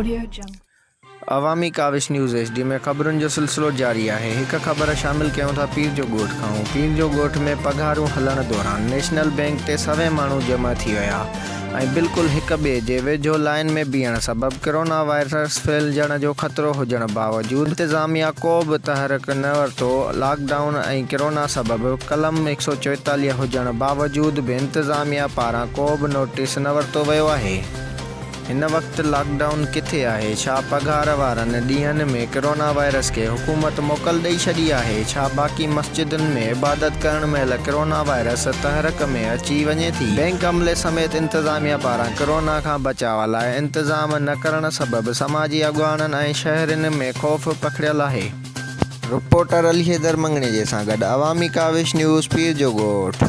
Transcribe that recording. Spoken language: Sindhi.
Audio Jungle. Awami Kawish news H D ۾ خبرن جو سلسلو جاري آهي هڪ خبر شامل ڪيون ٿا پير جو ڳوٺ کان پير جو ڳوٺ ۾ پگهارون هلڻ دوران نيشنل بينڪ تي سوين ماڻهو جمع ٿي ويا ۽ بلڪل هڪ ٻئي جي ويجهو لائين ۾ بيهڻ سبب ڪرونا وائرس ڦهلجڻ جو خطرو هجڻ باوجود انتظاميا ڪو به تحرڪ نه ورتو، لاڪ ڊائون ۽ ڪرونا سبب قلم 144 هجڻ باوجود به انتظاميا پاران ڪو به نوٽيس نه ورتو ويو آهي. هن وقت لاڪ ڊائون ڪٿي آهي؟ ڇا پگهار وارن ڏينهن ۾ ڪرونا وائرس کي حڪومت موڪل ڏئي ڇڏي آهي؟ ڇا باقي مسجدن ۾ عبادت ڪرڻ مهل ڪرونا وائرس تحرڪ ۾ اچي وڃي ٿي؟ بئنڪ عملي سميت انتظاميا پاران ڪرونا کان بچاء لاء انتظام نه ڪرڻ سبب سماجي اڳواڻن ۽ شهرين ۾ خوف پکڙيل آهي. رپورٽر علي حيدر مڱڻيجي سان گڏ عوامي ڪاوش نيوز پير جو ڳوٺ.